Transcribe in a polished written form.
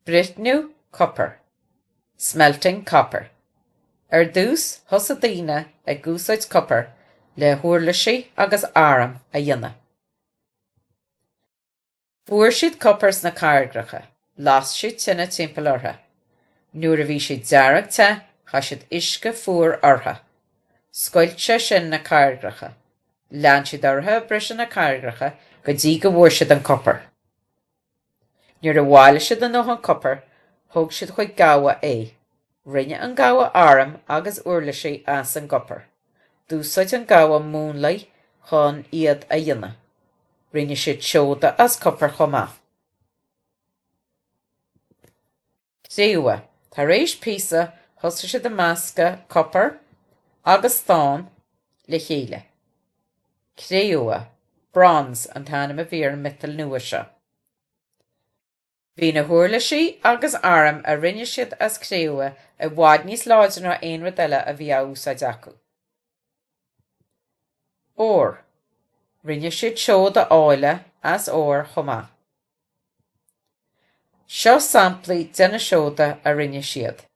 Bruithniú copair, smelting copper. Ar dtús thosaigh daoine ag úsáid copair le huirlisí agus airm a dhéanamh. Fuair siad copar sna carraigreacha, las siad tine timpeall orthu. Nuair a bhí siad dearg te, chaith siad uisce fuar orthu. Scoilt sé sin na carraigreacha. Lean siad orthu ag briseadh na carraigreacha go dtí go bhfuair siad an copar. Nuair a bhailigh siad a ndóthain copair, thug siad chuig gabha é. Rinne an gabha airm agus uirlisí as an gcopar. D'úsáid an gabha múnlaí chun iad a dhéanamh. Rinne siad seoda as copar chomh maith. Cré-umha. Tar éis píosa, thosaigh siad ag meascadh copar agus stán le chéile. Cré-umha, bronze, an t-ainm a bhí ar an miotal nua seo. Bhí na huirlisí agus airm a rinne siad as cré-umha i bhfad níos láidre ná aon rud eile a bhí á úsáid acu. Ór. Rinne siad seoda áille as ór chomh maith. Seo samplaí de na seoda a rinne siad.